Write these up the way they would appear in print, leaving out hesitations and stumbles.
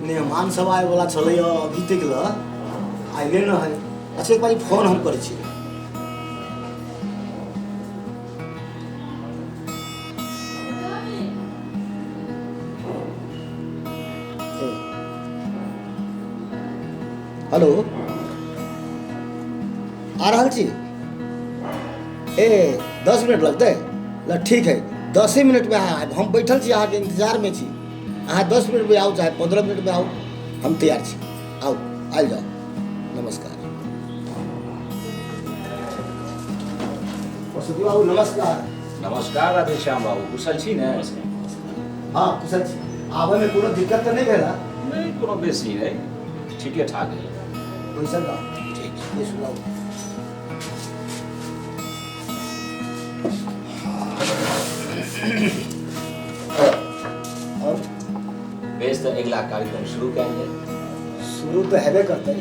मेहमान सब आबैवला छलै अभी तक लए आयले न है। अच्छा, एक बार फोन हम करै छी। हेलो, आ रहल छी। ए 10 मिनट लगतै? ल ठीक है, 10 मिनटमे अहाँ आयब। हम बैठल छी, अहाँके इंतजारमे छी। अहाँ 10 मिनटमे आउ चाहे 15 मिनटमे आउ, हम तैयार छी। आउ, आयल जाउ। नमस्कार वसुदेव बाबू, नमस्कार। नमस्कार राधेश्याम बाबू, कुशल छी ने? हँ, कुशल छी। आबयमे कोनो दिक्कत तऽ नहि भेल? नहि, कोनो बेसी नहि, ठीके ठाक है। बैसल रह। ठीक छै। बैसू, आउ। और बेस, तऽ अगिला कार्यक्रम शुरू कयल जाय। शुरू तऽ हेबे करतै,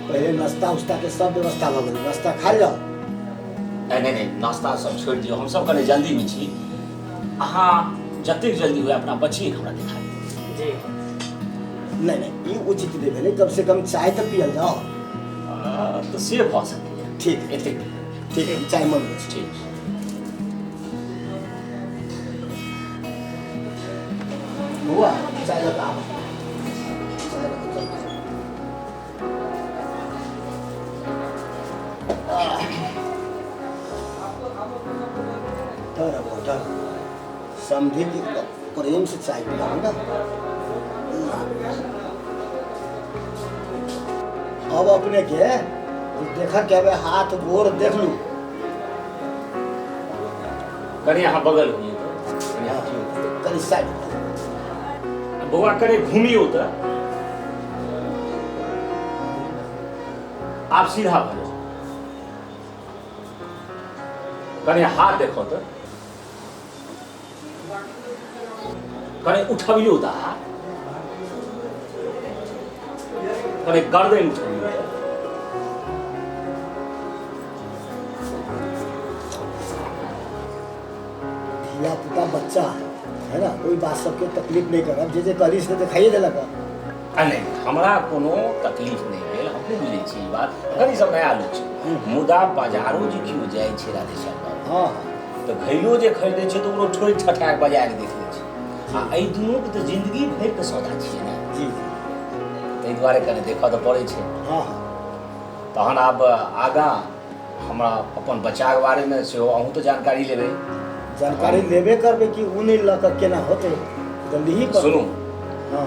पहिले नाश्ता उस्ताके सब व्यवस्था भऽ गेलै। नाश्ता खा जाउ। नहि नहि नहि, नाश्ता सब छोड़ि दियौ। हमसब कनि जल्दीमे छी। अहाँ जतेक जल्दी हुए अपना बच्चिएके हमरा देखा दियौ। जी। नहि नहि, ई उचित नहि भेलै। कम से कम चाय तऽ पियल जाउ। तऽ से भऽ सकैए। ठीक। एतेक। ठीक, हम चाय मंगबै छी। ठीक। बौआ, चाय लऽ कऽ आबऽ, चाय लऽ कऽ चल। डर बौआ, डर। समझे कि प्रेम से चाय पिलाओ ना। अब अपने के देखा के अबे हाथ गोर देख लू। कनि अहाँ बगल होइए तऽ कनि हटियौ। कनि साइड। बौआ, कनि घुमियौ तऽ। आब सीधा भऽ जाउ। कनि हाथ देखो तऽ। कनि उठबियौ तऽ हाथ। कनि गर्दन उठबियौ तऽ। धिया पुता बच्चा है, है ना? कोई बात सबके तकलीफ नहीं करब। जे जे कहली से देखाइए देलक। आ नहि, हमरा कोनो तकलीफ नहि भेल। हम नहि बुझै छी ई बात। एखन ई सब नया लोक छै, मुदा बाजारो जे केओ जाइ छै राधेश्याम बाबू, हँ। तऽ घैलो जे खरीदै छै तऽ ओकरो ठोकि ठठा कऽ बजा कऽ देख लै छै। आ एहि दुनूके तऽ जिंदगी भरिके सौदा छियै ने। जी। ताहि दुआरे कनि देखऽ तऽ पड़ै छै। हँ हँ तहन आब आगाँ हमरा अपन बच्चाके बारेमे सेहो अहूँ तऽ जानकारी लेबै। जानकारी लेबे करबै कि। ओ नहि लऽ कऽ केना होतै? जल्दी ही पड़तै। सुनू। हँ।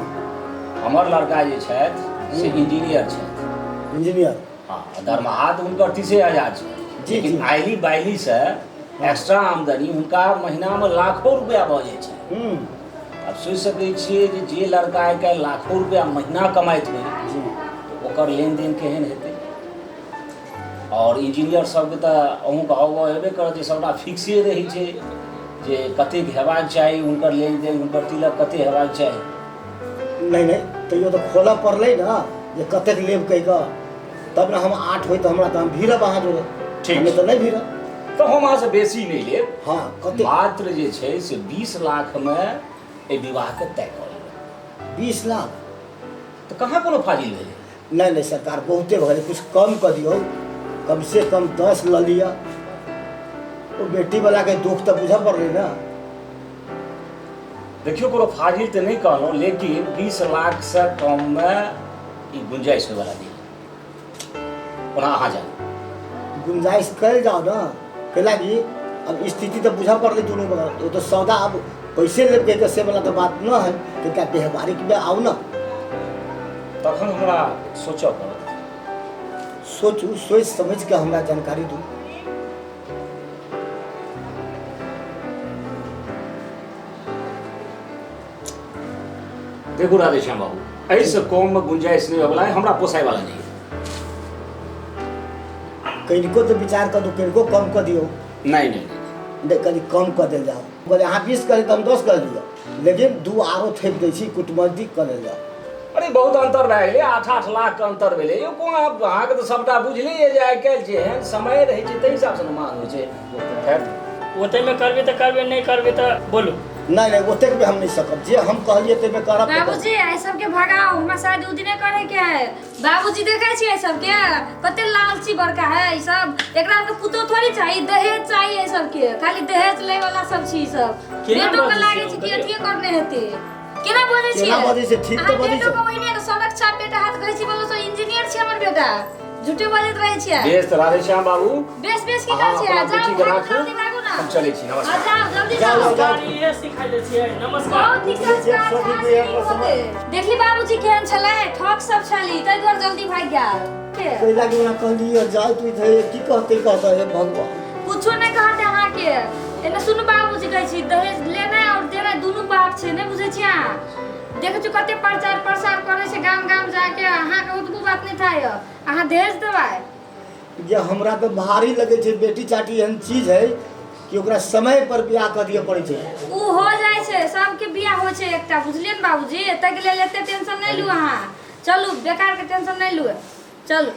हमर लड़का जे छथि से इंजीनियर छथि। इंजीनियर? हँ, दरमाहा तऽ हुनकर 30,000 छै। लेकिन आइली बाइलीसँ एक्स्ट्रा आमदनी हुनका महीनामे लाखो रुपया भऽ जाइ छै। आब सोचि सकै छियै जे जे लड़का आइ काल्हि लाखो रुपया महीना कमाइत होइ, ओकर लेनदेन केहन हेतै? आओर इंजीनियर सबके तऽ अहूँके अवगत हेबे करत जे सबटा फिक्से रहै छै जे कतेक हेबाक चाही हुनकर लेनदेन, हुनकर तिलक कतेक हेबाक चाही। नहि नहि, तैयो तऽ खोलऽ पड़लै ने जे कतेक लेब कहि कऽ, तब ने हम 8 होइ तऽ हमरा तऽ हम भीड़ब अहाँ जोड़े। ठीक। हमे तऽ नहि भीड़ब। तऽ हम अहाँसँ बेसी नहि लेब। हँ, कतेक? मात्र जे छै से 20 लाखमे एहि विवाहके तय कऽ लेबै। 20 लाख? तऽ कहाँ कोनो फाजिल भेलै? नहि नहि सरकार, बहुते भऽ गेलै। किछु कम कऽ दियौ। कम से कम 10 लऽ लिअ। ओ बेटीवलाके दुःख तऽ बुझऽ पड़लै ने। देखियौ, कोनो फाजिल तऽ नहि कहलहुँ, लेकिन 20 लाखसँ कममे ई गुंजाइश होयवला नहि। ओना अहाँ जानू। गुंजाइश कयल जाओ ने, कैला कि अब स्थिति तऽ बुझऽ पड़लै दुनू बगल। ओ तऽ सौदा अब पैसे लेब के से वाला तऽ बात न है। तनिका व्यवहारिक में आउ ने। तखन हमरा सोचऽ पड़त। सोचू, सोचि समझ के हमरा जानकारी दू। देखू राधेश्याम बाबू, एहिसँ कममे गुंजाइश नहि होयवला है। हमरा पोसायवला नहि है। कनिको तऽ विचार कऽ दू, कनिको कम कऽ दियौ। नहि नहि नहि। नहि, कनि कम कऽ देल जाओ। कहलियै अहाँ 20 कहलियै तऽ हम 10 कऽ लिअ, लेकिन दू आरो थोपि दै छी, कुटमैती कऽ लेल जाओ। अरे, बहुत अंतर भए गेलै। 8-8 लाखके अंतर भेलै यौ। कोन अहाँके तऽ सबटा बुझले यऽ जे आइ काल्हि जेहन समय रहै छै ताहि हिसाबसँ ने मांग होइ छै। खैर। ओतेमे करबै तऽ करबै, नहि करबै तऽ बोलू। नहि नहि, ओतेक मे हम नहि सकब, जे हम कहलियै ताहिमे करब तऽ करब। बाबूजी, एहि सबके भगाओ, हमरा शादी उदी नहि करे के है। बाबूजी, देखै छियै एहि सबके कते लालची बड़का है ई सब। एकरा के पुतोह थोड़ी चाही, दहेज चाही एहि सबके, खाली दहेज लै वाला सब छी ई सब। केना बेटो के बजै लागै छियै छै कि हम? अथिये करने हेतै। केना बजै छियै? केना बजै छै? ठीक तऽ अहाँ बजै बेटो छै। के ओहिने के सड़क छाप बेटा हाथ कहै छी, बोलो सो इंजीनियर छै हमर बेटा, झूठे बजैत रहै छियै। बेस तऽ राधेश्याम बाबू, बेस बेस की अहाँ कहै छियै? अपना जाउ, बेटीके भागू, राखू, जल्दी भागू ना। हम चलै छी, नमस्कार। हाँ, जाउ, जल्दी जाउ, जाउ। जाउ। संस्कार इहे सिखाइले छियै। नमस्कार। बहुत नीक संस्कार छै, अहाँ से नीक होतै। देखली बाबूजी केहन छलै, ठक सब छली, ताहि दुआरे जल्दी भागि गेल। कैला कि ओना कहलियै जाइत उइत है, की कहतै कहतै, हे भगवान। कुछो नहि कहतै अहाँके। एने सुनू बाबूजी, कहै छी दहेज लेनाइ आओर देनाइ दुनू पाप छै, नहि बुझै छियै अहाँ? देखै छी कते प्रचार प्रसार करै छै गाम गाम जाके, अहाँके ओतबो बात नहि थाह यऽ, अहाँ दहेज देबै? जे हमरा तऽ भारी लगै छै, बेटी चाटी एहन चीज है कि ओकरा समय पर बियाह कऽ दिअ पड़ै छै। उ हो जाइ छै, सबके बियाह होइ छै एकटा, बुझलियै ने बाबूजी? ताहिके लेल एते टेंशन नहि लू अहाँ, चलू, बेकारके टेंशन नहि लू, चलू।